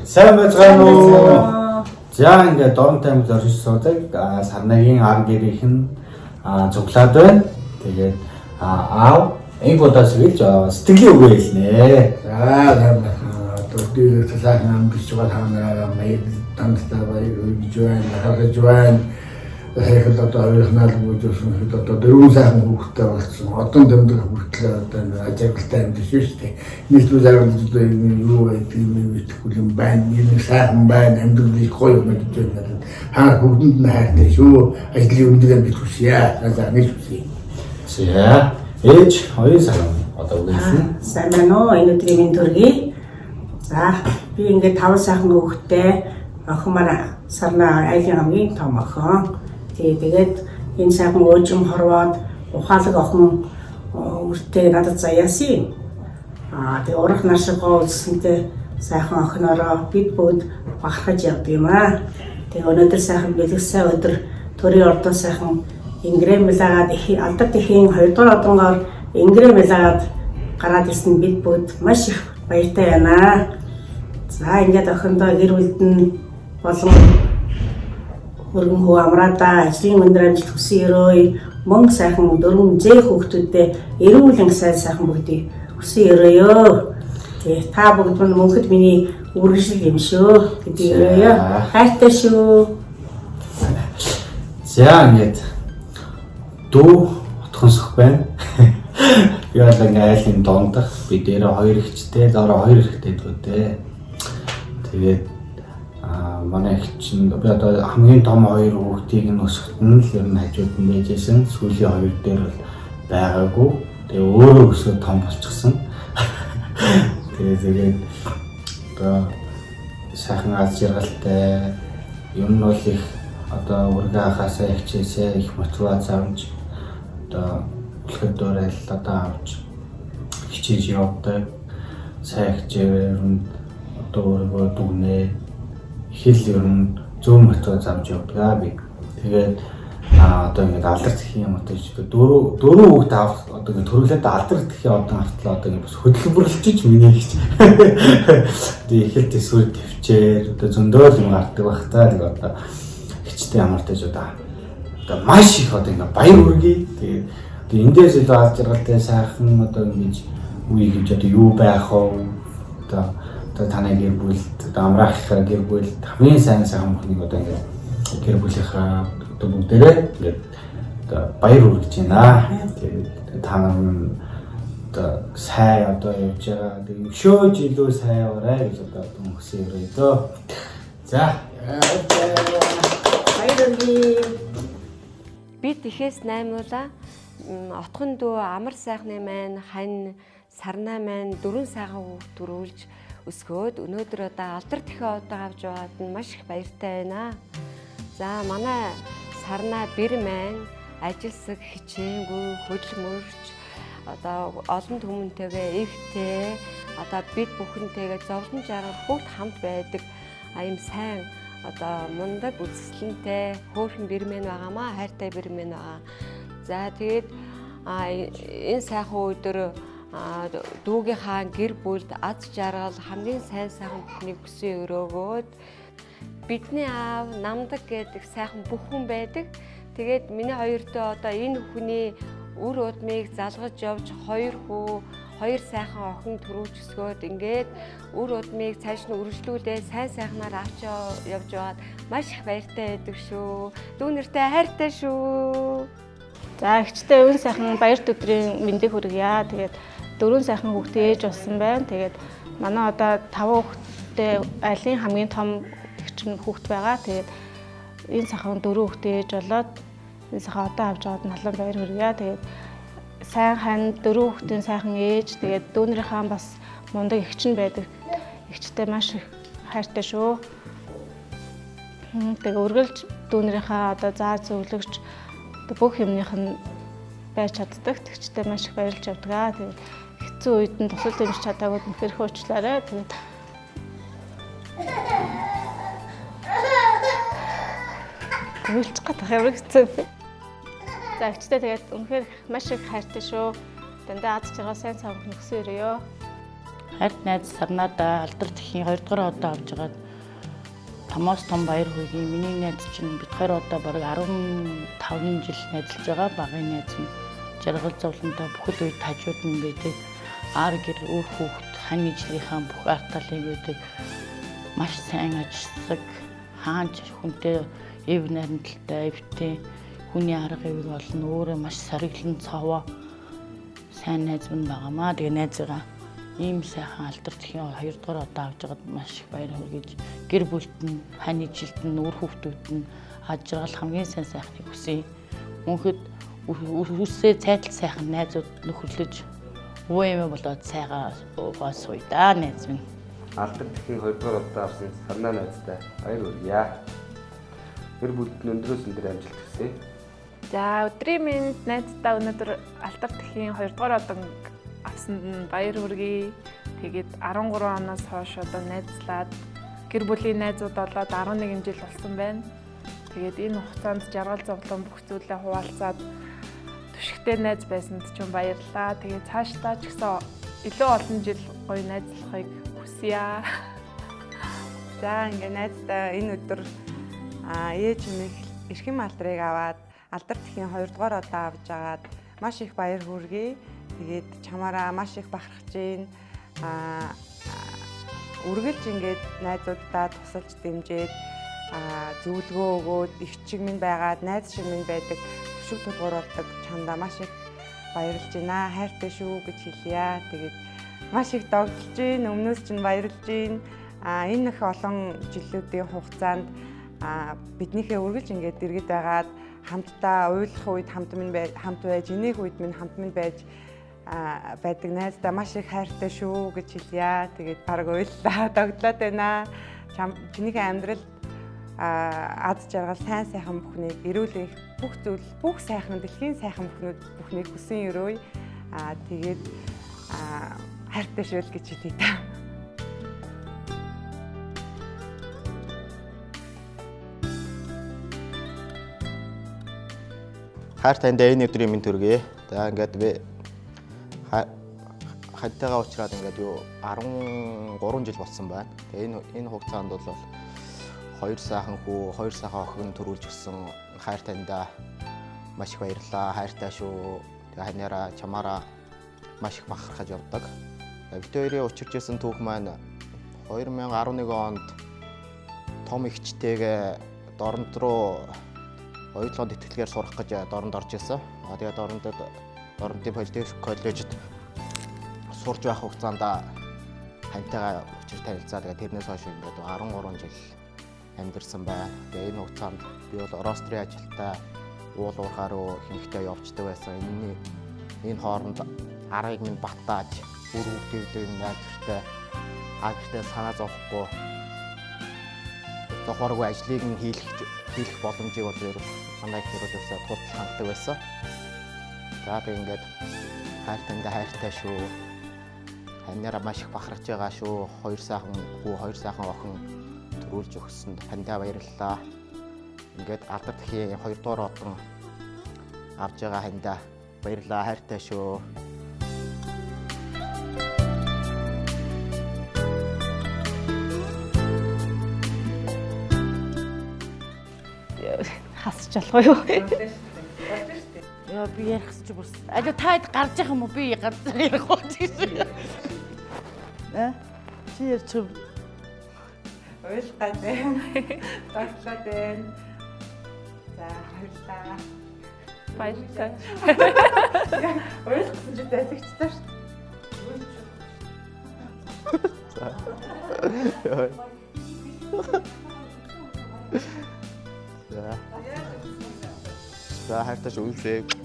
Сайн байцгаана уу? За, ингээд Дорнот аймагт оршиж суудаг Сарнагийн ар гэрийнх нь цуглаад байна. Тэгээд аав энэ удаас хэлж сэтгэлийн үгээ хэлнэ. За, сайн байна. Одоо дээрээ сайхан амьдарч байгаа та нараа баяр дандаа баяр хүргэж байна, харгаж байна. Сайхан одоо хоёрхнаа л бүжсэн хэд одоо дөрвөн сайхан хүүхэдтэй болсон. Одон тэмдэг хүртлээ одоо ажиглалтай амьдарч шүү дээ. Нэг зүйл жаргал одоо юу байдгийг мэдэхгүй юм байна. Нэг сайхан байна, амьдрал их гоё юм гэж байна. Хаа бүгдэнд нь хайртай шүү. Ажлын өндөр амьдрал хүсье. За, нэг хүсье. За, ээж хоёрын саран одоо үгээ хэлнэ. Сайн байна уу? Энэ өдрийн минь төргий. За, би ингээд таван сайхан хүүхэдтэй, охин маань Сарнаа айлын хамгийн том охин. Тэгээд энэ сайхан өөжим хорвоод ухаалаг охин үртээ надад заяасан юм. Тэгээ урах нар шиг гоо үзсэнтэй сайхан охиноороо бид бүгд бахархаж явдаг юм аа. Тэгээ өнөөдөр сайхан бэлгэсээ өдөр төрийн ордон сайхан ингрээ мэлаагаад их алдар тэхийн 2 дугаар одонгоор ингрээ мэлаагаад гараад ирсэн бид бүгд маш их баяртай байна. За, ингээд охиндоо гэр бүлд нь болон хөргөн хүү амраадаа ажлын өндөр амжилт хүсэн өрөөе, мөн сайхан дөрвөн зээ хүүхдүүдэд эрүүл анги сайн сайхан бүгдийг хүсэн өрөөё. Тэгээ та бүгд мань мөнхөд миний үргэлжлэл юм шүү гэдэг өрөөё. Хайртай шүү. За, ингээд дүү отхон сөх байна. Би бол ингээ айлын дундах, би дээрээ хоёр эгчтэй, доороо хоёр эрэгтэй дүүтэй. Тэгээд манай эгч чинь би одоо хамгийн том хоёр хүүхдийг нь өсгөхөд нь л ер нь хажууд нь байжсэн. Сүүлийн хоёр дээр бол байгаагүй. Тэгээ өөрөө өсөөд том болчихсон. Тэгээд одоо сайхан аз жаргалтай, юм нь бол их одоо үргэ ахаасаа ихчээсээ их мотивац авч одоо үлхэр дуурайл одоо авч хичээж явдаг. Сайн хичээгээр ер нь одоо өөрийгөө дүгнээ их л ер нь зөв мотивац авч явдаг би. Тэгээд одоо ингээд алдар тэхийн юм одоо дөрөв дөрөв хүүхд авах одоо ингээд төрүүлээд алдар тэхийн одоо автлаа одоо ингээд бас хөдөлмөрлөж миний ихч. Тэгээ их л төсвөр төвчээр одоо зөндөөл юм гардаг байх та. Тэгээ одоо эгчтэй амартаж одоо маш их одоо ингээд баяр хүргэе. Тэгээ одоо эндээс илүү аз жаргалтай сайхан одоо ингэж үе гэж одоо юу байх вэ? Одоо танай гэр бүлд одоо амраахлахаа гэр бүл хамгийн сайн сайхан бүхнийг одоо ингээд гэр бүлийнхаа одоо бүгдээрээ ингээд одоо баяр хүргэж байна. Тэгээд та нар нь одоо сайн одоо явж байгаа. Тэгээд өшөөж илүү сайн яваарай гэж одоо хүсье өрөөдөө. За. Баяр хүргэе. Бид ихэс наймуулаа отхон дүү амар сайхны маань хань Сарнаа маань дөрвөн сайхан хүүхд төрүүлж өсгөөд өнөөдөр одоо алдар тэхээ одоо авч яваад нь маш их баяртай байна. За, манай Сарнаа бэр маань ажилсаг, хичээнгүй, хөдөлмөрч, одоо олон түмэнтэйгээ эвтэй, одоо бид бүхэнтэйгээ зовлон жаргал бүгд хамт байдаг ийм сайн одоо мундаг үзэсгэлэнтэй хөөрхөн бэрмэн байгаамаа, хайртай бэрмэн байгаа. За, тэгээд энэ сайхан өдөр дүүгийнхаа гэр бүлд аз жаргал, хамгийн сайн сайхан бүхнийг хүсэн өрөөгөөд бидний аав Намдаг гэдэг сайхан бүх хүн байдаг. Тэгээд миний хоёр дүү одоо энэ хүний үр удмыг залгаж явж хоёр хүү, хоёр сайхан охин төрүүлж өсгөөд ингээд үр удмыг цааш нь үргэлжлүүлээ сайн сайхнаар авч явж байгаад маш их баяртай байдаг шүү. Дүү нэртэй хайртай шүү. За, эгчтэй өвөн сайхан баяр өдрийн мэндийг хүргье. Тэгээд дөрвөн сайхан хүүхдээ ээж болсон байна. Тэгээд манай одоо таван хүүхдтэй айлын хамгийн том эгч хүүхд байгаа. Тэгээд энэ сайхан дөрвөн хүүхдээ ээж болоод энэ сайхан одоо авч аваад налан баяр хүргье. Тэгээд сайн хань дөрвөн хүүхдийн сайхан ээж, тэгээд дүүнэрийнхаа бас мундаг эгч нь байдаг. Эгчтэй маш их хайртай шүү. Тэгээ үргэлж дүүнэрийнхаа одоо заа зөвлөгч бүх юмных нь байж чаддаг. Тэгчтэй маш их баярлж явдаг. Тэгээд хэцүү үед нь тусал дэмжиж чадаагүй үнэхээр их уучлаарай. Тэгээд уйлчих гадах ямар хэцүү вэ? За, эгчтэй тэгээд үнэхээр маш их хайртай шүү. Дандаа аз жаргал сайн цав нөхсөн өрөөё. Хайрт найз Сарнаадаа алдар тэхийн 2 дугаар удаа авч байгаад томоос том баяр хүргэе. Миний найз чинь бид хоёр удаа бараг 15 жил найзалж байгаа. Багын найз нь жаргал зовлонтой бүхэл үед хажууд нь байдаг. Ар гэр үр хүүхэд хань ижлийнхаа бүх арт талыг байдаг. Маш сайн ажилладаг. Хаанч хүнтэй эв найрамдалтай, эвтэй хүний арга эвэг олон өөрөө маш сориглон цовоо сайн найз минь байгаамаа. Тэгээ найзыгаа ийм сайхан алдар тэхийн 2 дугаар удаа авч байгаад маш их баяр хүргэж гэр бүлд нь, хань ижилд нь, үр хүүхдүүд нь аж жаргал хамгийн сайн сайхныг хүсье. Мөнхөд үсээ цайтал сайхан найзууд нөхөрлөж өвөө эмээ болоод сайгаа уугаа сууя да найз минь. Алдар тэхийн 2 дугаар удаа авсан Сарнаа найздаа баяр хүргье. Гэр бүлд нь өндрөөс өндөр амжилт хүсье. За, өдрийн мэнд найздаа. Өнөөдөр алдар тэхийн 2 дугаар одан авсанд нь баяр хүргэе. Тэгээд 13 оноос хойш одоо найзлаад гэр бүлийн найзууд болоод 11 жил болсон байна. Тэгээд энэ хугацаанд жаргал зовлон бүх зүйлээ хуваалцаад түшигтэй найз байсанд ч баярлалаа. Тэгээд цаашдаа ч гэсэн илүү олон жил гоё найзлахыг хүсье. За, ингээ найздаа энэ өдөр ээж минь эрхэм алдрыг аваад алдар тэхийн 2 дугаар удаа авч агаад маш их баяр хүргэе. Тэгээд чамаараа маш их бахархаж гин. Үргэлж ингээд найзууддаа тусалж дэмжиж, зөвлөгөө өгөөд их чиг минь байгаад найз шиг минь байдаг, түшиг тулгуур болдог чамдаа маш их баярлж байна. Хайртай шүү гэж хэлье. Тэгээд маш их догдолж гин, өмнөөс чинь баярлж гин. Энэ их олон жилүүдийн хугацаанд биднийхээ үргэлж ингээд дэргэд байгаад хамтдаа уйлах үед хамт минь хамт байж, инээх үед минь хамт минь байж байдаг найздаа маш их хайртай шүү гэж хэлье. Тэгээд баг уйллаа, догдлоод байна. Чинийхээ амьдралд аз жаргал, сайн сайхан бүхнийг, эрүүл их бүх зүйл, бүх сайхан дэлхийн сайхан бүхнүүд бүхнийг хүсэн өрөөе. Тэгээд хайртай шүү л гэж хэлье та. Хайр танд энэ өдрийн мэнд хүргэе. За, ингээд би хантайгаа уулзраад ингээд юу 13 жил болсон байна. Тэгээ энэ хугацаанд бол хоёр сайхан хүү, хоёр сайхан охин төрүүлж өгсөн хайр таньда маш их баярлалаа. Хайртай шүү. Тэгээ ханьяраа чамаараа маш их бахархаж явдаг. Бид хоёрын учирч исэн түүх маань 2011 онд том эгчтэйгээ Дорнод руу оюутлогод итгэлээр сурах гэж Дорнод орж исэн. Тэгээ Дорнодод Дорнодын политехник коллежид сурж байх хугацаанд хантайгаа учир танилцаа. Тэгээ тэрнээс хойш ингээд 13 жил амьдарсан байна. Тэгээ энэ хугацаанд би бол Рострын ажилтаа уул уурхай руу хинхтэй явждаг байсан. Энэний энэ хооронд аргыг минь батааж үр хүүхдүүдийн найзтай агтай санаа зовхгүй зовхооргүй ажлыг нь хийх боломжийг бол манай их нэр бол тултал хангдаг байсан. За, тэг ингээд хайр таньда хайртай шүү. Ханьяраа маш их бахархаж байгаа шүү. Хоёр сайхан хүү, хоёр сайхан охин төрүүлж өгсөнд таньдаа баярлалаа. Ингээд алдар тэхийн 2 дугаар одон авж байгаа ханьдаа баярлалаа, хайртай шүү. Хасч болох юу? Яа, би ярих гэж бүр. Алуу, та хэд гарч явах юм уу? Би гарч ярих уу гэж. Аа? Чи ярьчих юм. Уйлах гад байна. Догтлоод байна. За, баярлалаа. Баярлалаа. Уйлах гэсэн чи зайлгчтай шүү. За. За. За, хайртай шүү. Үлээ.